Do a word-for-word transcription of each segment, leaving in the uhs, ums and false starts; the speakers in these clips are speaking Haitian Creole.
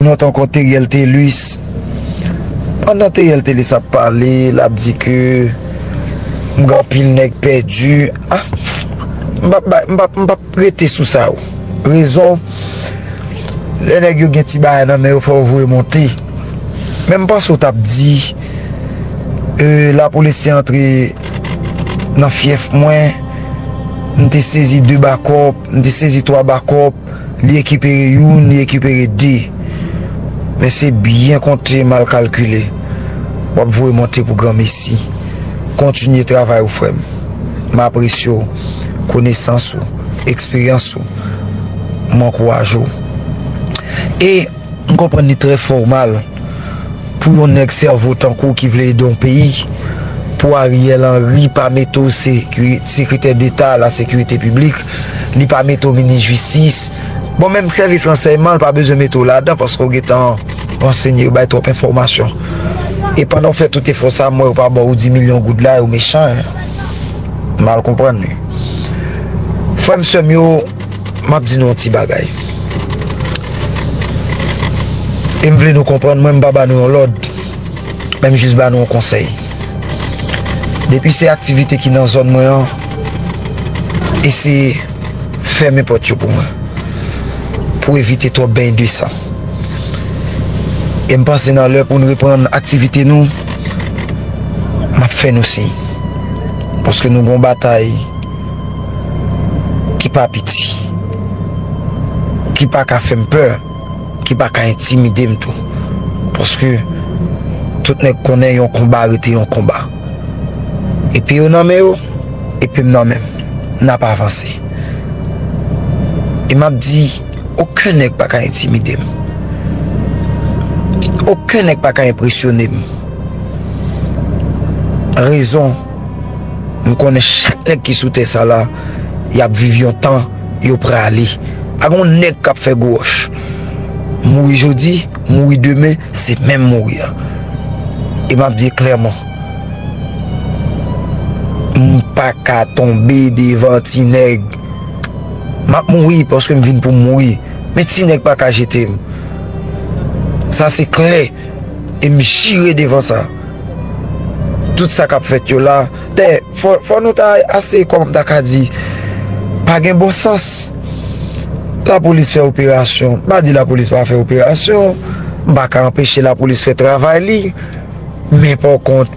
Nòt ankò Teriel Telus. Pandan Teriel Telus ap pale, l ap di ke m gen anpil nèg pèdi. Ah, m p ap bay, m p ap, m p ap rete sou sa yo. Rezon, lè nèg yo gen ti bagay nan men yo, fò yo voye monte. Men m panse w t ap di, euh, lapolis te antre nan fyèf mwen, m te sezi de bakòp, m te sezi twa bakòp, li rekipere youn, li rekipere de. Men se byen konte, mal kalkile. W ap voye monte pou granmesi. Kontinye travay ou, frè m. M apresye w, konesans ou, eksperyans ou. M ankouraje w. E m konprann li trè fòmal pou yon nèg sèvo tankou w ki vle ede yon peyi, pou Ariel Henry pa mete w sekiri-, sekretè deta la sekirite piblik, li pa mete w minis jistis. Bon, menm sèvis ransèyman, li pa bezwen mete w ladan, paske w gentan ransenye, yo bay twòp enfòmasyon. E pandan w fè tout efò sa, m wè yo pa ba w di milyon goud la, yo mechan, hein. Mal konprann li. Frè m, sè m yo, m ap di nou yon ti bagay. E m vle nou konprann, mwen m pa ba nou yon lòd, men m jis ba nou yon konsèy. Depi se aktivite ki nan zòn mwen an, eseye fèmen pòt yo pou mwen, pou evite twòp beny de san. E m panse nan lè pou n reprann aktivite nou, m ap fè nou siy. Paske nou gon batay ki pa piti, ki pa ka fè m pè, ki pa ka entimide m tou. Paske tout nèg konnen yon konba rete yon konba. Epi yo nan men yo, epi m nan men m. N ap avanse. E m ap di, okenn nèg pa ka entimide m. Okenn nèg pa ka enpresyone m. Rezon, m konnen chak nèg ki sou tè sa la, y ap viv yon tan, yo prale. Pa gon nèg k ap fè gwo wòch. Mouri jodi, mouri demen, se menm mouri a. E m ap di klèman, m pa ka tonbe devan ti nèg. M ap mouri paske m vin pou m mouri. Men ti nèg pa ka jete m. Sa se klè. E m jire devan sa. Tout sa k ap fèt yo la. Dayè, fò, fò nou ta ase, kòman m ta ka di, pa gen bon sans. Lapolis fè operasyon. M pa di lapolis pa fè operasyon. M pa ka anpeche lapolis fè travay li. Men pa kont,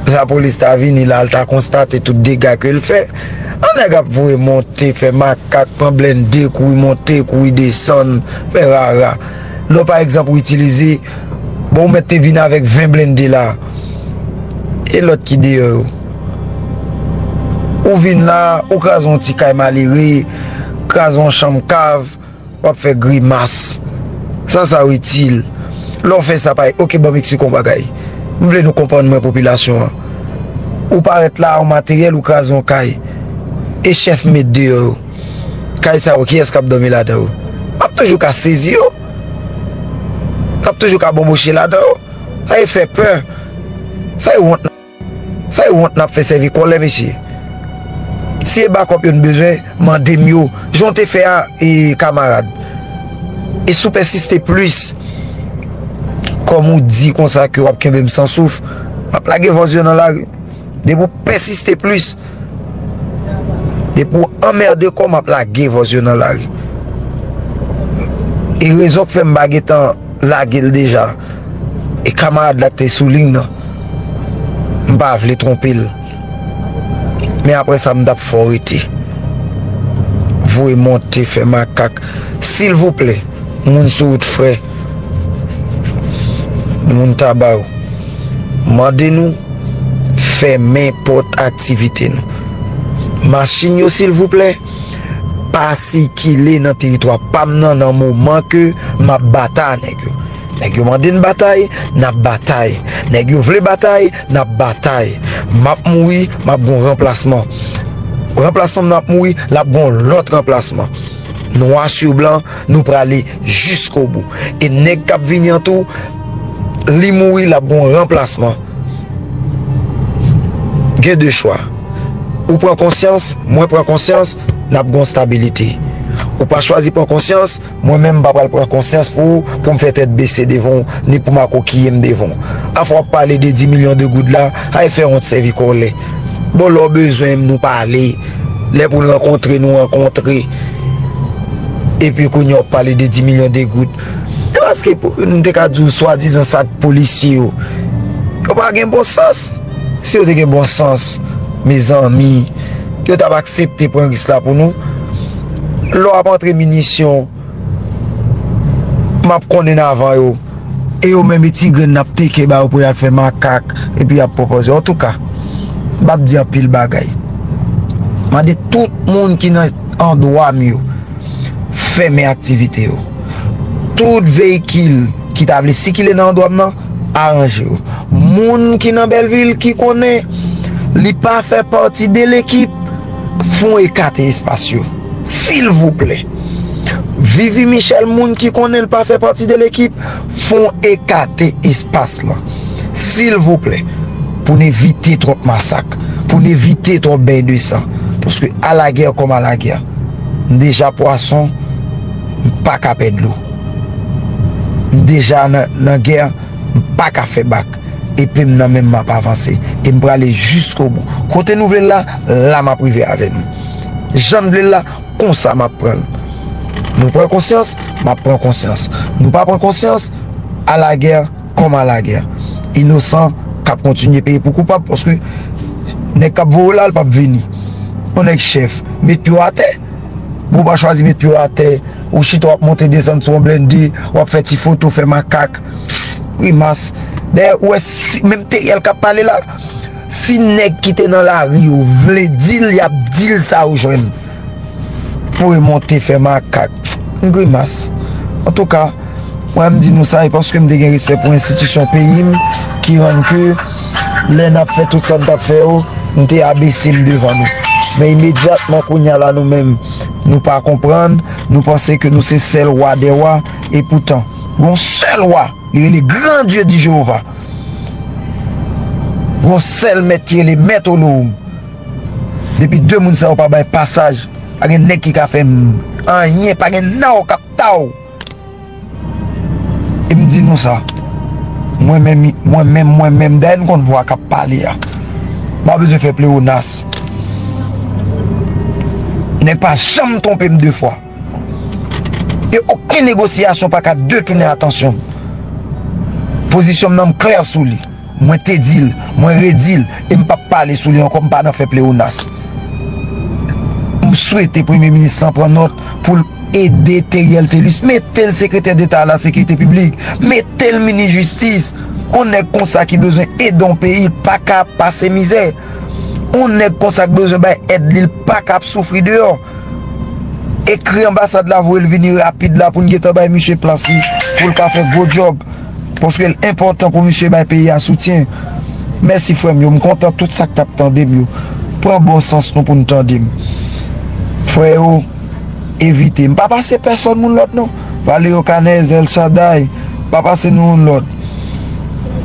lapolis ta vini la, l ta konstate tout dega ke l fè. An nèg ap voye monte, fè makak, pran blende, kouri monte, kouri desann, fè rara. Lè w, pa egzanp, ou itilize, bon, ou mèt te vin avèk ven blende la. E lòt ki deyò yo? Ou vin la, ou kraze yon ti kay malere, kraze yon chanm kav, w ap fè grimas. Sa sa itil? Lè w fè sa, pa, oke, ban m eksplike yon bagay. M vle nou konprann mwen, popilasyon an. Ou parèt la, yon materyèl, ou kraze yon kay. E chèf met deyò yo. Kay sa yo, kiyès k ap dòmi ladan yo? M ap toujou ka sezi yo. M ap toujou ka bonboche ladan yo. Sa e fè pè. Sa e wont. Sa e wont n ap fè sèvi kòlè, mesye. Si e bakòp yo n bezwen, mande m yo. Jan w te fè a, e, kamarad. E si w pèsiste plis, kòm ou di konsa ke w ap kenbe m san souf, m ap lage vòz yo nan lari. Depi w pèsiste plis, depi w anmède kò w, m ap lage vòz yo nan lari. E rezon k fè m pa gentan lage l deja. E kamarad la k te sou liy nan, m pa vle twonpe l. Men apre sa, m t ap fè w rete. Voye monte, fè makak. Silvouplè, moun sou wout frè, moun Taba yo, mande nou, fèmen pòt aktivite nou. Machin yo, silvouplè, pa sikile nan teritwa pa m nan, nan moman ke m ap batay a nèg yo. Nèg yo mande n batay, n ap batay. Nèg yo vle batay, n ap batay. M ap mouri, m ap gon ranplasman. Ranplasman m nan ap mouri, l ap gon lòt ranplasman. Nwa sou blan, nou prale jiskobou. E nèg k ap vini an tou, li mouri, l ap gon ranplasman. Gen de chwa. Ou pran konsyans, mwen pran konsyans, n ap gon stabilite. Ou pa chwazi pran konsyans, mwen menm m pa pral pran konsyans pou ou, pou m fè tèt bese devan w, ni pou m akwokiye m devan w. Afè w ap pale de dis milyon de goud la, ay fè wont sèvi kò w lè. Bon, lè w bezwen m, nou pale. Lè pou n rankontre, nou rankontre. Epi kounye a w ap pale de dis milyon de goud. E paske pou, m te ka di w swadizan sa k polisye yo. Yo pa gen bon sans. Si yo te gen bon sans, mezanmi, yo t ap aksepte pran risk la pou nou. Lè w ap antre minisyon, m ap konnen avan yo. E yo menm e ti grenn n ap teke ba yo pou y al fè makak, epi y ap pwopoze. Antouka, m ap di anpil bagay. Mande tout moun ki nan andwa m yo, fèmen aktivite yo. Tout veyikil ki ta vle sikile nan andwa m nan, aranje yo. Moun ki nan Bèlvil ki konnen li pa fè pati de lekip, fè w ekate espas yo. Silvouplè. Vivi Michel, moun ki konnen l pa fè pati de lekip, fè w ekate espas lan. Silvouplè. Pou n evite twòp masak, pou n evite twòp beny de san. Paske alagè kòm alagè, m deja pwason, m pa ka pè dlo. M deja nan, nan gè, m pa ka fè bak. Epe m nan men m, m ap avanse. E m prale jiskobou. Kote nou vle l la, la m ap rive avè nou. Jan n vle l la, konsa m ap pran l. Nou pran konsyans, m ap pran konsyans. Nou pa pran konsyans, alagè kòm alagè. Inosan k ap kontinye peye pou koupab, paske nèg k ap voye w la, l p ap vini. Yon nèg chèf, met pye w atè. Bon, w pa chwazi met pye w atè, ou chita w ap monte desann sou yon blende, w ap fè ti foto, fè makak. Grimas. Dayè, ou wè, si, menm Teriel k ap pale la, si nèg ki te nan lari yo vle di l, y ap di l sa yo jwenn. Pou remonte fè makak. M grimas. Antouka, mwen m di nou sa, e paske m te gen respè pou enstitisyon peyi m, ki rann ke lè n ap fè tout sa n t ap fè yo, m te abese m devan nou. Men imedyatman kounye a la nou menm, nou pa konprann, nou panse ke nou se sèl wa dè wa, e poutan, gon sèl wa, li rele Gran Dye di Jewova. Gon sèl mèt ki rele Mèt Olowoum. Depi de moun sa yo pa bay pasaj, pa gen nèg ki ka fè m anyen, pa gen naw k ap ta w. E m di nou sa, mwen menm, mwen menm, mwen menm, dayè n konn vwa k ap pale a. M pa bezwen fè plewonas. Nèg pa janm twonpe m de fwa. E okenn negosyasyon pa ka detounen atansyon m. Pozisyon m nan, m klè sou li. Mwen te di l, mwen redi l, e m p ap pale sou li ankò, m pa nan fè plewonas. M swete Premye Minis lan pran nòt pou l ede Teriel Thelus, mete l sekretè deta a la sekirite piblik, mete l minis jistis. Yon nèg konsa ki bezwen ede yon peyi, l pa ka ap pase mizè. Yon nèg konsa k bezwen bay èd li, l pa ka ap soufri deyò. Ekri anbasad la, voye l vini rapid la pou n gentan bay misye plas li, pou l ka fè gwo djòb. Paske l enpòtan pou misye bay peyi a soutyen. Mèsi frè m yo, m kontan tout sa k t ap tande m yo. Pran bon sans nou pou n tande m. Frè yo, evite. M pa pase pèsòn moun lòd non. Valerio Canez, El Shaddai, pa pase nou youn lòd.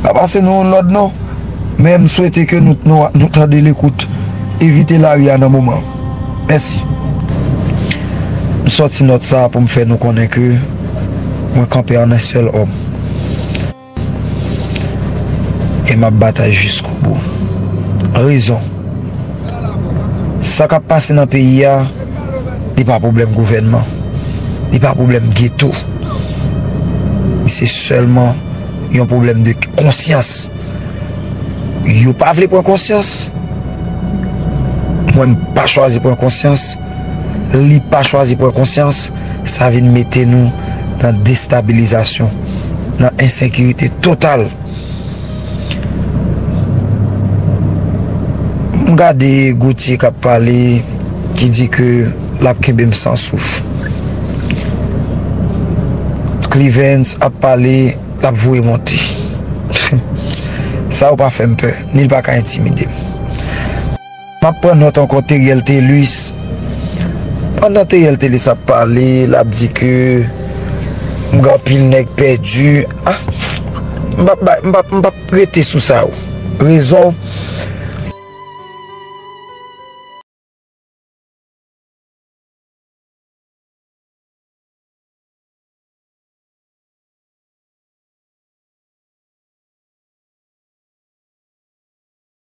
Pa pase nou youn lòd non. Men m swete ke nou, nou, nou tande lekout. Evite lari a nan moman. Mèsi. M sòti nòt sa a pou m fè nou konnen ke mwen kanpe an un seul homme. E m ap batay jiskobou. Rezon. Sa k ap pase nan peyi a, li pa pwoblèm gouvènman. Li pa pwoblèm geto. Li se sèlman yon pwoblèm de konsyans. Yo pa vle pran konsyans. Mwen, m pa chwazi pran konsyans. Li pa chwazi pran konsyans. Sa vin mete nou nan destabilizasyon, nan ensekirite total. M gade Gauthier k ap pale, ki di ke l ap kenbe m san souf. Cleavens ap pale, l ap voye monte. Sa yo pa fè m pè, ni l pa ka entimide m. M ap pran nòt ankò Teriel Thelus. Pandan Teriel Thelus ap pale, l ap di ke m gen anpil nèg pèdi. Ah, m p ap bay, m p ap, m p ap rete sou sa yo. Rezon,